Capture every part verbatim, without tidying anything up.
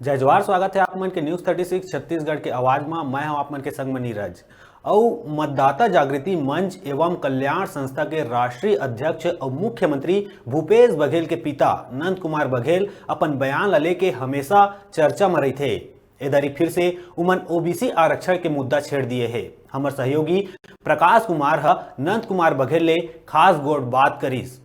जय जोहार, स्वागत हे आप मन के News Thirty Six छत्तीसगढ़ के आवाज म। मैं हूं आप मन के संग म नीरज। अउ मतदाता जागृति मंच एवं कल्याण संस्था के राष्ट्रीय अध्यक्ष अउ मुख्यमंत्री भूपेश बघेल के पिता नंद कुमार बघेल अपन बयान ला लेके हमेशा चर्चा म रहिथे। ए दरी फिर से उमन ओबीसी आरक्षण के मुद्दा छेड़ दिए हे। हमर सहयोगी प्रकाश कुमार ह नंद कुमार बघेल ले खास गोठ बात करिस।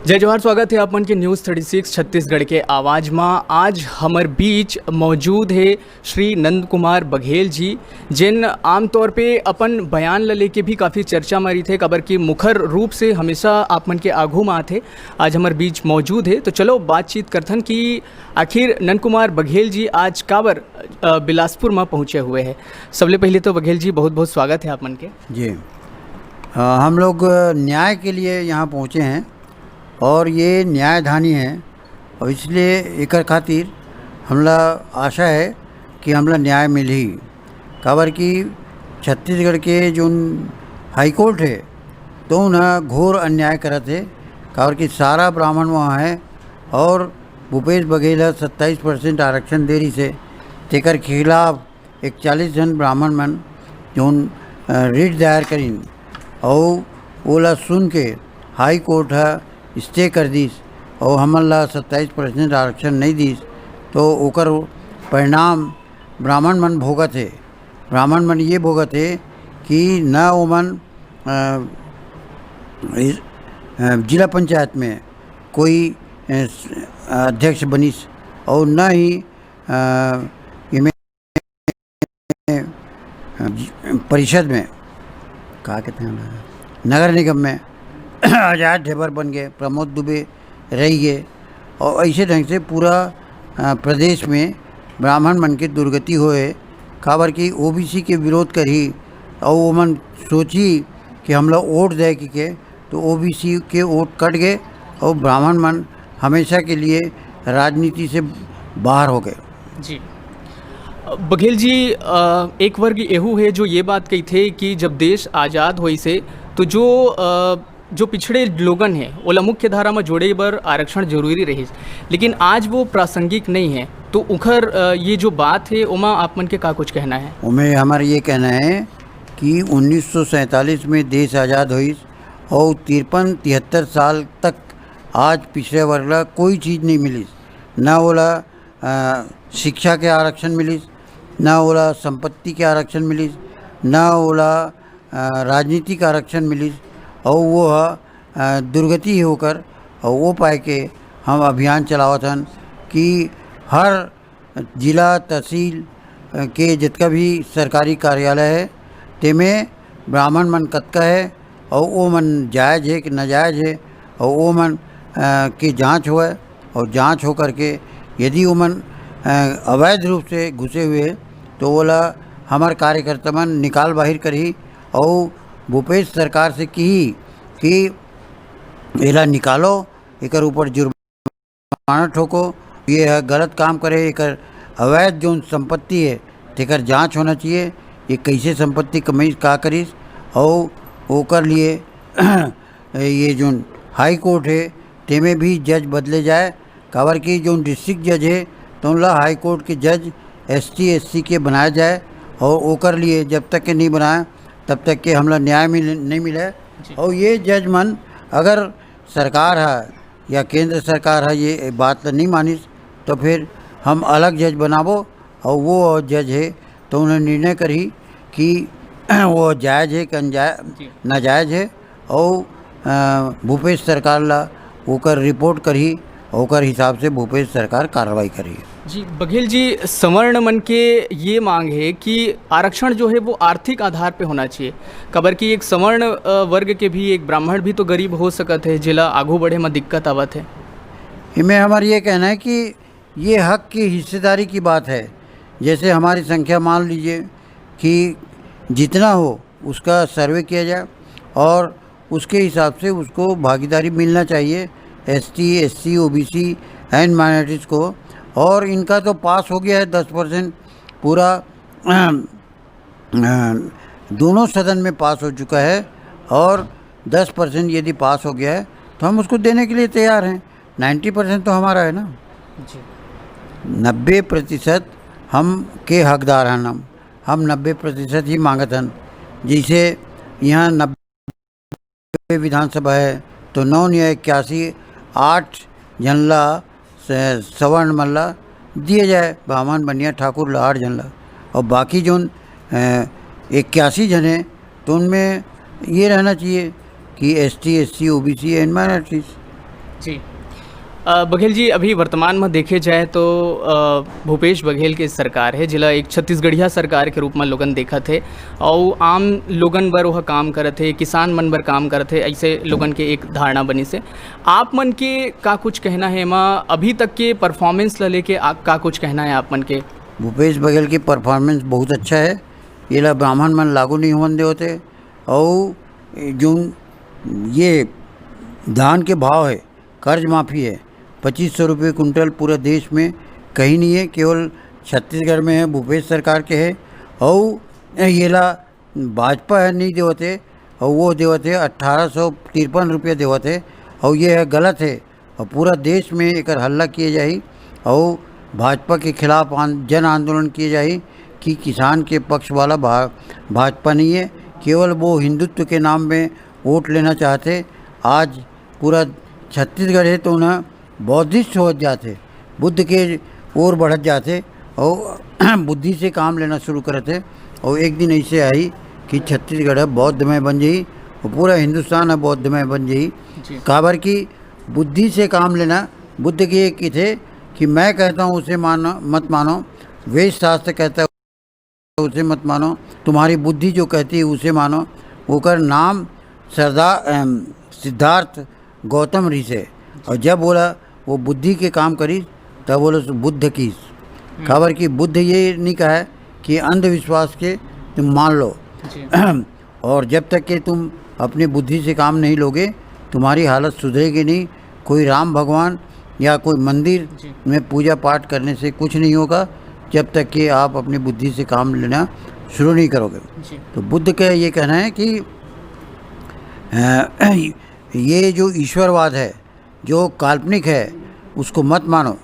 जय जोहार, स्वागत हे आप मन के News Thirty Six छत्तीसगढ़ के आवाज म। आज हमर बीच मौजूद हे श्री नंद कुमार बघेल जी, जेन आमतौर पे अपन बयान ल लेके भी काफ़ी चर्चा म रहिथे, काबर कि मुखर रूप से हमेशा आप मन के आघू म आथे। आज हमर बीच मौजूद हे, तो चलो बातचीत करथन कि आखिर नंद कुमार बघेल जी आज काबर, अ, बिलासपुर म पहुँचे हुए हे। सबले पहले तो बघेल जी, बहुत-बहुत स्वागत हे आप मन के। जी, अ, हम लोग, अ, न्याय के लिए यहाँ पहुँचे हैं और ये न्यायधानी है और इसलिए एकर खातिर हमला आशा है कि हमला न्याय मिलही। काबर कि छत्तीसगढ़ के जोन हाई कोर्ट है, तो उन ह घोर अन्याय करत हे, काबर कि सारा ब्राह्मण वहाँ है और भूपेश बघेल ह सत्ताईस परसेंट आरक्षण दे रहिस हे, तेकर खिलाफ इकतालीस झन ब्राह्मण मन जोन, अ, रिट दायर करिन, अउ ओला सुन के हाई कोर्ट ह स्टे कर दिस, अउ हमन ला सत्ताईस परसेंट आरक्षण नहीं दिस, तो ओकर परिणाम ब्राह्मण मन भोगत हे। ब्राह्मण मन ये भोगत हे कि न ओमन, अ, इस, अ, जिला पंचायत में कोई, अ, स-, अध्यक्ष बनिस, अउ न ही, अ, एमे परिषद में, का कहते हैं, नगर निगम में आजाद ढेबर बन गए, प्रमोद दुबे रह गए। और ऐसे ढंग से पूरा, अ, प्रदेश में ब्राह्मण मन के दुर्गति होए, काबर कि ओबीसी के विरोध करही और ओमन सोची कि हमला वोट दे के, तो ओबीसी के वोट कट गए और ब्राह्मण मन हमेशा के लिए राजनीति से बाहर हो गए। जी। बघेल जी, अ, एक वर्ग एहू हे जो ये बात कहिथे कि जब देश आजाद होइस हे, तो जो, अ, जो पिछड़े लोगन हे, ओला मुख्य धारा म जोड़े बर आरक्षण जरूरी रहिस, लेकिन आज वो प्रासंगिक नहीं है। तो उखर, अ, ये जो बात हे, ओमा आप मन के का कुछ कहना है? ओमे हमारा ये कहना है कि उन्नीस सौ सैंतालीस में देश आजाद होइस और तिरपन तिहत्तर साल तक आज पिछड़े वर्ग ला कोई चीज नहीं मिलिस, ना ओला, अ, शिक्षा के आरक्षण मिलिस, ना ओला संपत्ति के आरक्षण मिलिस, ना ओला, अ, राजनीतिक आरक्षण मिलिस, और वो ह, अ, दुर्गति ही होकर, और वो पाए के हम अभियान चलावत हन कि हर जिला, तहसील, अ, के जितका भी सरकारी कार्यालय है, तेमे ब्राह्मण मन कतका है, और वो मन जायज है कि नाजायज है, और वो मन, अ, की जांच होए, और जांच हो करके यदि वो मन, अ, अवैध रूप से घुसे हुए हैं, तो ओला हमर कार्यकर्ता मन निकाल बाहिर करही, और भूपेश सरकार से कही कि एला निकालो, एकर ऊपर जुर्माना ठोको, ये ह गलत काम करे, एकर अवैध जोन संपत्ति है, तेकर जांच होना चाहिए, ये कैसे संपत्ति कमाई, का करिस, और ओकर लिए ये जोन हाई कोर्ट है, तेमे भी जज बदले जाए, काबर कि जोन डिस्ट्रिक्ट जज है, तो उनला हाई कोर्ट के जज एसटी एससी के बनाया जाए, और ओकर लिए जब तक के नहीं बनाए, तब तक के हमला न्याय मिल, नहीं मिले। जी। और ये जज मन अगर सरकार है या केंद्र सरकार है ये बात ला नहीं मानिस, तो फिर हम अलग जज बनाबो और वो जज है तो उन्हें निर्णय करही कि वो जायज है कि अनजाय-, जी। नाजायज है, और, अ, भूपेश सरकार ला ओकर रिपोर्ट करही, ओकर हिसाब से भूपेश सरकार कार्रवाई करही। जी, बघेल जी, सवर्ण मन के ये मांग है कि आरक्षण जो है वो आर्थिक आधार पे होना चाहिए, काबर कि एक सवर्ण, अ, वर्ग के भी एक ब्राह्मण भी तो गरीब हो सकत है, जेला आगू बढ़े में दिक्कत आवत है। इमे हमार ये कहना है कि ये हक की हिस्सेदारी की बात है। जैसे हमारी संख्या मान लीजिए कि जितना हो उसका सर्वे किया जाए और उसके हिसाब से उसको भागीदारी मिलना चाहिए, ST, SC, OBC and minorities को। और इनका तो पास हो गया है दस परसेंट पूरा, अ, दोनों सदन में पास हो चुका है और दस परसेंट यदि पास हो गया है, तो हम उसको देने के लिए तैयार हैं। नाइन्टी परसेंट तो हमारा है ना। जी। नब्बे प्रतिशत हम के हकदार हन, हम हम नब्बे प्रतिशत ही मांगत हन। जैसे यहाँ नब्बे विधानसभा है, तो नौ नौ इक्यासी, आठ झन ला, स-, सवर्ण मन ला दिए जाए, ब्राह्मण, बनिया, ठाकुर ला आठ झन ला, और बाकी जोन, अ, इक्यासी झन है, तो उनमें ये रहना चाहिए कि S T, S C, O B C and minorities। जी। अ, बघेल जी, अभी वर्तमान में देखे जाए तो, अ, भूपेश बघेल के सरकार है, जिला एक छत्तीसगढ़िया सरकार के रूप में लोगन देखत है, और आम लोगन बर वह काम करत है, किसान मन बर काम करत है, ऐसे लोगन के एक धारणा बनिस है। आप मन के का कुछ कहना है एमा, अभी तक के परफॉर्मेंस ला लेके आ, का कुछ कहना है आप मन के? भूपेश बघेल की परफॉर्मेंस बहुत अच्छा है, ये ला ब्राह्मण मन लागू नहीं होने देवत है। और जो ये धान के भाव है, कर्ज माफी है, पच्चीस सौ रुपये कुंटल पूरा देश में कहीं नहीं है, केवल छत्तीसगढ़ में है, भूपेश सरकार के है। और ये ला भाजपा है नहीं देवत है, और वो देवत है अट्ठारह सौ तिरपन रुपये देवत है, और ये है गलत है। और पूरा देश में एकर हल्ला किए जाही और भाजपा के खिलाफ आन-, जन आंदोलन किए जाही कि किसान के पक्ष वाला भा-, भाजपा नहीं है, केवल वो हिंदुत्व के नाम में वोट लेना चाहते। आज पूरा छत्तीसगढ़ है तो उन्हें बौद्धिस्ट होत जाते, बुद्ध के ओर बढ़त जाते और बुद्धि से काम लेना शुरू करते। और एक दिन ऐसे आई कि छत्तीसगढ़ बौद्धमय बन जाई और पूरा हिंदुस्तान है बौद्धमय बन जाई। जी। काबर की बुद्धि से काम लेना, बुद्ध के एक थे कि मैं कहता हूँ उसे मानो, मत मानो, वेद शास्त्र कहता है उसे मत मानो, तुम्हारी बुद्धि जो कहती है उसे मानो। ओकर नाम सरदार, अम, सिद्धार्थ गौतम रिहिस हे। और जब बोला वो बुद्धि के काम करी, तब बोले सो बुद्ध की। हम्म। काबर कि बुद्ध ये नहीं कहा है कि अंधविश्वास के तुम मान लो। जी। और जब तक कि तुम अपनी बुद्धि से काम नहीं लोगे, तुम्हारी हालत सुधरेगी नहीं। कोई राम भगवान या कोई मंदिर जी। में पूजा पाठ करने से कुछ नहीं होगा, जब तक कि आप अपनी बुद्धि से काम लेना शुरू नहीं करोगे। जी। तो बुद्ध का ये कहना है कि, अ, ये जो ईश्वरवाद है, जो काल्पनिक है, उसको मत मानो,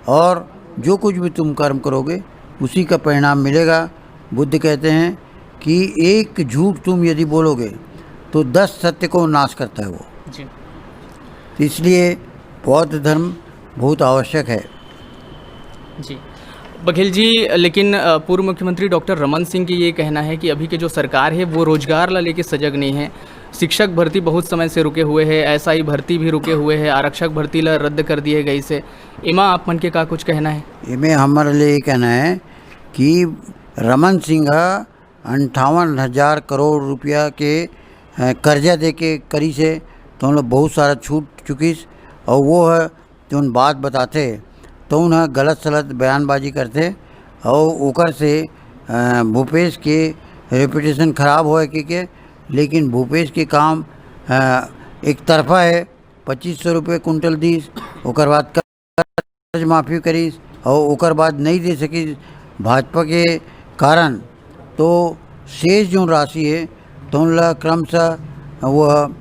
और जो कुछ भी तुम कर्म करोगे, उसी का परिणाम मिलेगा। बुद्ध कहते हैं कि एक झूठ तुम यदि बोलोगे, तो दस सत्य को नाश करता है वो। जी। तो इसलिए बौद्ध धर्म बहुत आवश्यक है। जी। बघेल जी, लेकिन, अ, पूर्व मुख्यमंत्री डॉक्टर रमन सिंह के ये कहना है कि अभी के जो सरकार है, वो रोजगार ला लेके सजग नहीं है। शिक्षक भर्ती बहुत समय से रुके हुए है, एस आई भर्ती भी रुके हुए है, आरक्षक भर्ती ला रद्द कर दिए गइसे। एमा आप मन के का कुछ कहना है? एमे हमर ले ये कहना है कि रमन सिंह ह अंठावन हजार करोड़ रुपया के, अ, कर्जा दे के करिस हे, तो हम लोग बहुत सारा छूट चुकिस, और वो ह जोन बात बताथे, तो उन ह गलत सलत बयानबाजी करथे, और ओकर से, अ, भूपेश के रेपुटेशन खराब होए के, के, लेकिन भूपेश के काम, अ, एक तरफा है, पच्चीस सौ रुपये कुंटल दीस, ओकर बाद कर्ज माफी करिस, और ओकर बाद नहीं दे सकिस भाजपा के कारण, तो शेष जो राशि है, तो उन ला क्रमशः वो, अ,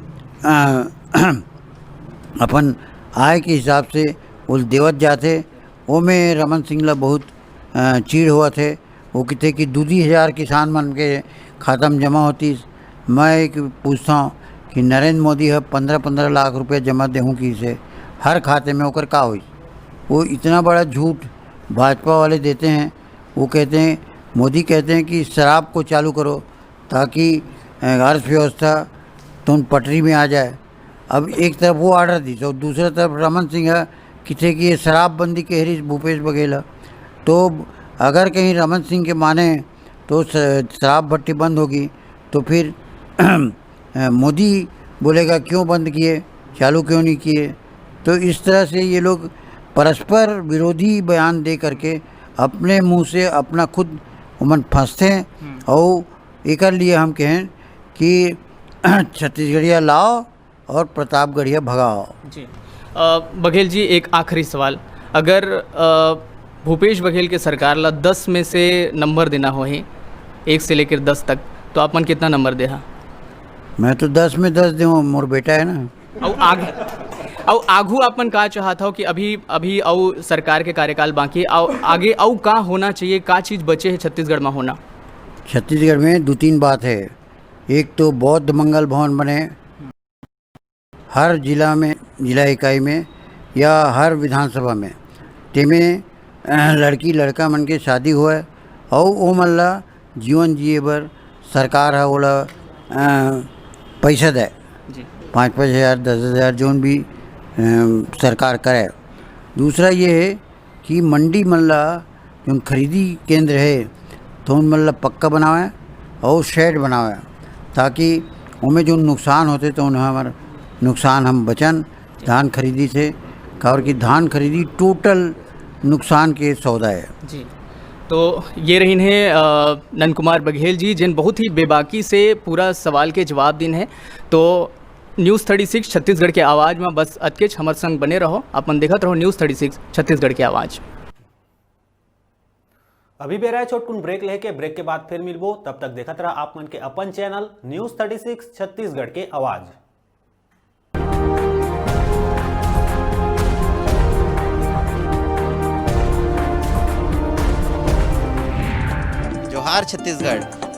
अपन आय के हिसाब से वो देवत जाथे। ओमे रमन सिंह ला बहुत, अ, चीड़ होवत हे। वो किथे कि दू दू हजार किसान मन के खाता में जमा होतिस। मैं एक पूछता हूँ कि नरेंद्र मोदी ह पन्द्रह पन्द्रह लाख रुपया जमा देहूँ किसे हर खाते में, ओकर का होई? वो इतना बड़ा झूठ भाजपा वाले देते हैं। वो कहते हैं, मोदी कहते हैं कि शराब को चालू करो, ताकि, अ, अर्थव्यवस्था तुम पटरी में आ जाए। अब एक तरफ वो ऑर्डर दी, तो दूसरा तरफ रमन सिंह ह किथे कि ये शराबबंदी कह रही भूपेश बघेल ह। तो अगर कहीं रमन सिंह के माने तो श-, शराब भट्टी बंद होगी, तो फिर अ, मोदी बोलेगा, "क्यों बंद किए, चालू क्यों नहीं किए?" तो इस तरह से ये लोग परस्पर विरोधी बयान दे करके अपने मुंह से अपना खुद उमन फंसते हैं। हम्म। और एकर लिए हम कहें कि छत्तीसगढ़िया लाओ और प्रतापगढ़िया भगाओ। जी। अ, बघेल जी, एक आखिरी सवाल, अगर, अ, भूपेश बघेल के सरकार ला दस में से नंबर देना होही, एक से लेकर दस तक, तो आप मन कितना नंबर देहा? मैं तो दस में दस देहूँ, मोर बेटा है ना। अउ आगे, अउ आगू आप मन का चाहत हो कि अभी, अभी अउ सरकार के कार्यकाल बाकी, अउ आगे अउ का होना चाहिए, का चीज बचे है छत्तीसगढ़ में होना? छत्तीसगढ़ में दो तीन बात है। एक तो बौद्ध मंगल भवन बने, हर जिला में, जिला इकाई में या हर विधानसभा में, तेमे, अ, लड़की लड़का मन के शादी होए, अउ ओमन ला जीवन जिए बर सरकार ह ओला, अ, पैसा दे, जी। पाँच पाँच हजार, दस हजार, जोन भी, अ, सरकार करे। दूसरा ये है कि मंडी मन ला जोन खरीदी केंद्र है, तो उन मन ला पक्का बनावे और शेड बनावे, ताकि ओमे जो नुकसान होते, तो उन्हें हमार नुकसान हम बचन धान खरीदी से, काबर कि धान खरीदी टोटल नुकसान के सौदा है। जी, तो ये रहिन है, अ, नंद कुमार बघेल जी, जिन बहुत ही बेबाकी से पूरा सवाल के जवाब दिन है। तो न्यूज़ थर्टी सिक्स छत्तीसगढ़ के आवाज़ में बस अतकेच। हमर संग बने रहो, अपन देखत रहो न्यूज़ थर्टी सिक्स छत्तीसगढ़ के आवाज़। अभी बेरा है छोटकुन ब्रेक लेके, ब्रेक के बाद फिर मिलबो। तब तक देखत रहा आप मन के अपन channel news thirty six Chhattisgarh के आवाज़। जोहार छत्तीसगढ़।